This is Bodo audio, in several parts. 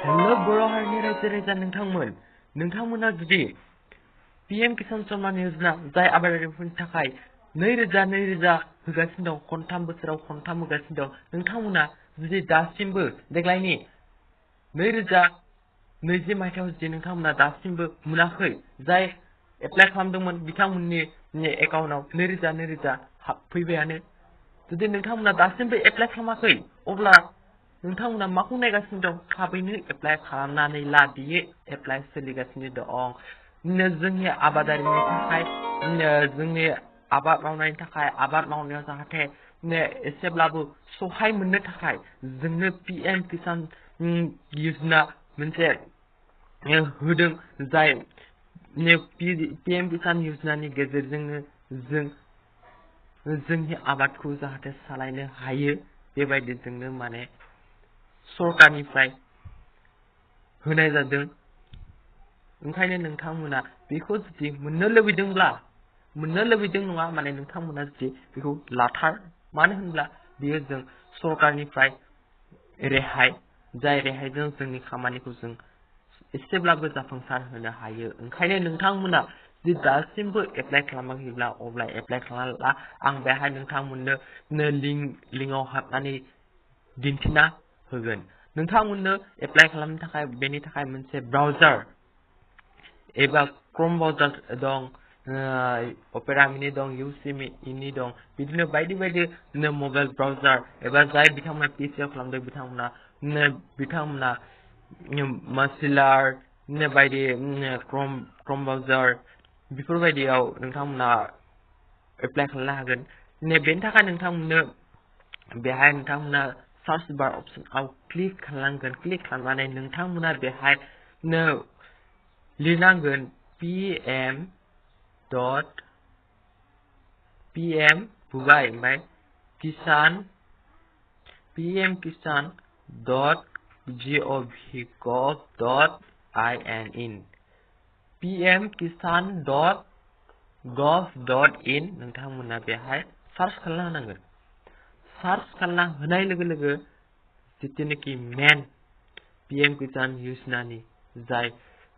हेलो बर' हारिनि रायजो राजा नोंथांमोना जुदि पीएम किसान सम्मान योजना जाय आबादारिफोरनि थाखाय 2000 होगासिनो दं, खनथाम बोसोराव खनथाम होगासिनो दं। नोंथांमोना जुदि दासिमबो देग्लायनि 2020 मायथाइयाव जुदि नोंथांमोना दासिमबो मोनाखै, जाय एप्लाइ खालामदोंमोन बिथांमोननि एकाउन्टआव 2000 फैबायानो। जुदि नोंथांमोना दासिमबो एप्लाइ खालामाखै, अब्ला नोंथांमोना माखौ नायगासिनो दं? थाबैनो एप्लाइ खालामनानै ला। बियो एप्लाइ सोलिगासिनो दं। जोंनि आबादारिनि थाखाय, जोंनि आबाद मावनायनि थाखाय, आबाद मावनायाव जाहाथे एसेब्लाबो सहाय मोननो थाखाय जोंनो पीएम किसान योजना मोनसे होदों, जाय पीएम किसान योजनानि गेजेरजोंनो जों जोंनि आबादखौ जाहाथे सालायनो हायो। बेबायदि जोंनो माने सरकारनिफ्राय होनाय जादों। ओंखायनो नोंथांमोना बेखौ जुदि मोननो लुबैदों नङा, माने नोंथांमोना जुदि बेखौ लाथार। मानो होनब्ला बियो जों सरकारनिफ्राय रेहाय, जाय रेहायजों जोंनि खामानिखौ जों एसेब्लाबो जाफुंसार होनो हायो। ओंखायनो नोंथांमोना जुदि दासिमबो एप्लाइ खालामाखैब्ला अब्ला एप्लाइ खालामला। आं बेहाय नोंथांमोननो लिंकआव हाबनानै दिन्थिना होगोन। नोंथांमोननो एप्लाइ खालामनो थाखाय बेनि थाखाय मोनसे ब्राउजार एबा क्रोम ब्राउजार दं, अपेरा मिनि दं, UC-मिनि दं, बिदिनो बायदि बायदि मबाइल ब्राउजार एबा जाय बिथांमोना पिसिआव खालामदों बिथांमोना मजिला बायदि क्रोम ब्राउजार बेफोरबायदियाव नोंथांमोना एप्लाइ खालामनो हागोन। बेनि थाखाय नोंथांमोना सार्च बार अप्शनआव क्लिक खालामनांगोन। क्लिक खालामनानै नोंथांमोना बेहाय लिरनांगोन pm बुबाय, ओमफ्राय pmkisan.gov.in pmkisan.gov.in नोंथांमोना बेहाय सार्च खालामना होनांगोन। सार्च खालामना होनाय लोगो लोगो जितुनिखि मेन पीएम किसान योजनानि जाय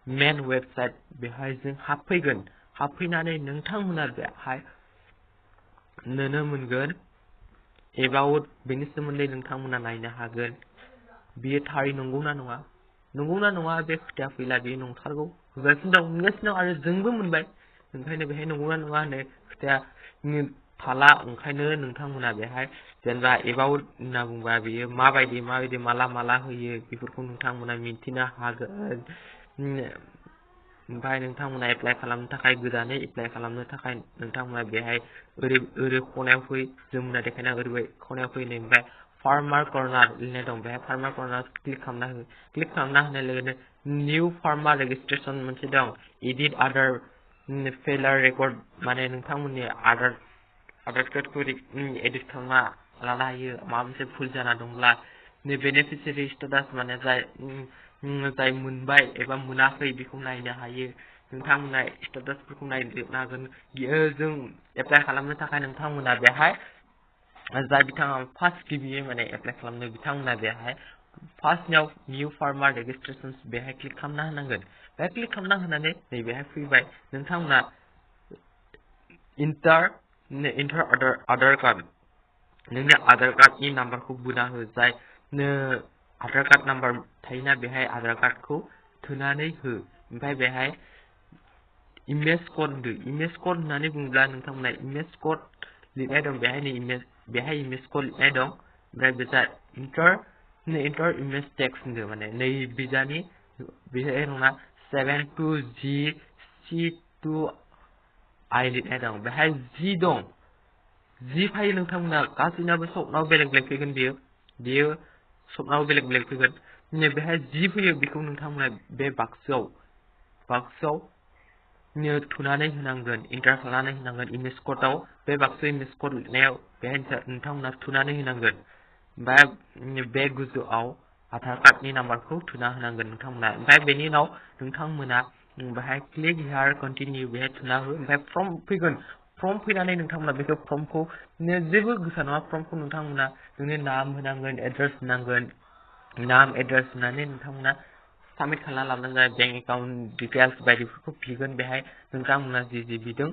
मेन वेबसाइट, बेहाय जों हाबफैगोन। हाबफैनानै नोंथांमोना बेहाय नुनो मोनगोन एबाउट, बेनि सोमोन्दै नोंथांमोना नायनो हागोन। बियो थारै नंगौना नङा बे खोथाया फैला, बियो नंथारगौ। होगासिनो दं, मोनगासिनो दं, आरो जोंबो मोनबाय। ओंखायनो बेहाय नंगौना नङा होननाय खोथाया थाला। ओंखायनो नोंथांमोना बेहाय जेनेबा एबाउट होनना बुंबा बियो माबायदि माला होयो बेफोरखौ नोंथांमोना मिन्थिनो हागोन। ओमफ्राय नोंथांमोना एप्लाइ खालामनो थाखाय, गोदानै एप्लाइ खालामनो थाखाय नोंथांमोना बेहाय ओरै खनायाव फै, जोंना देखायना ओरै खनायाव फै। ओमफ्राय फार्मार कर्नार लिरनाय दं, बेहाय फार्मार कर्नार क्लिक खालामना हो। क्लिक खालामना होनाय लोगोनो निउ फार्मार रेजिस्ट्रेसन मोनसे दं, एडिट आदार फेलार रेकर्ड, माने नोंथांमोननि आधार कार्डखौ एडिट खालामना लानो हायो। माबा मोनसे भुल जाना दंब्ला बेनिफिसियारि स्टेटास, माने जाय मोनबाय एबा मोनाखै बेखौ नायनो हायो। नोंथांमोना स्टेटासफोरखौ नायजोबनो हागोन। जों एप्लाइ खालामनो थाखाय नोंथांमोना बेहाय, जाय बिथाङा फार्स्ट गिबियै माने एप्लाइ खालामनो, बिथांमोना बेहाय फार्स्टनियाव निउ फार्मार रेजिस्ट्रेसन बेहाय क्लिक खालामना होनांगोन। बेहाय क्लिक खालामना होनानै नैबेहाय फैबाय। नोंथांमोना इन्टार आधार कार्ड, नोंनि आधार कार्डनि नाम्बारखौ बुना हो। जाय आधार कार्ड नाम्बार थायोना, बेहाय आधार कार्डखौ थुनानै हो। ओमफ्राय बेहाय इमेज कड होदो। इमेज कड होननानै बुङोब्ला नोंथांमोना इमेज कड लिरनाय दं, बेहाय इमेज कड लिरनाय दं। ओमफ्राय बेजा इन्टार इमेज टेक्स्ट होनदो, माने नै बिजानि बेहाय नङा 72GC2I लिरनाय दं। बेहाय जि दं, जि फाइल नोंथांमोना गासैनाबो सबनाव बेलेग फैगोन। बियो सबनाव बेलेग फैगोन। बेहाय जि फैयो बेखौ नोंथांमोना बे बाक्सआव थुनानै होनांगोन, इन्टार खालामनानै होनांगोन इमेज कडाव। बे बाक्सआव इमेज कड लिरनायाव बेहाय नोंथांमोना थुनानै होनांगोन। ओमफ्राय बे गोजौआव आधार कार्डनि नाम्बारखौ थुना होनांगोन नोंथांमोना। ओमफ्राय बेनि उनाव नोंथांमोना बेहाय क्लिक हियार कन्टिनिउ बेहाय थुना हो। ओमफ्राय फर्म फैगोन। फर्म फैनानै नोंथांमोना बेखौ फर्मखौ जेबो गोसा नङा, फर्मखौ नोंथांमोना नोंनि नाम होनांगोन, एड्रेस होनांगोन। नाम एड्रेस होनानै नोंथांमोना साबमिट खालामना लानांगोन बेंक एकाउन्ट डिटेल्स बायदिफोरखौ बिगोन बेहाय नोंथांमोना जि बिदों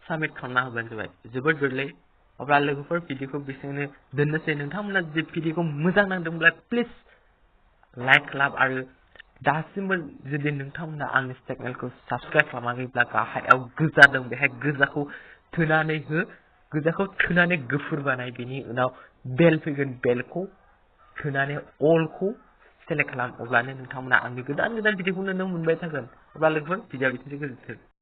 साबमिट खालामना होबानो जाबाय जोबोद गोरलै अब्ला लोगोफोर भिडिअखौ बेसेबांनो दोननोसै नोंथांमोना जि भिडिअखौ मोजां नांदोंब्ला प्लिज लाइक खालाम आरो दासिमबो जुदि नोंथांमोना आंनि चेनेलखौ साबस्क्राइब खालामाखैब्ला गाहायाव गोजा दं बेहाय गोजाखौ थोनानै गुफुर बानाय बेनि उनाव बेल फैगोन बेलखौ थोनानै अलखौ सेलेक्ट खालाम अब्लानो नोंथांमोना आंनि गोदान भिडिअखौ नुनो मोनबाय थागोन अब्ला लोगोफोर भिडिअआ बिदिनो गोजोनथों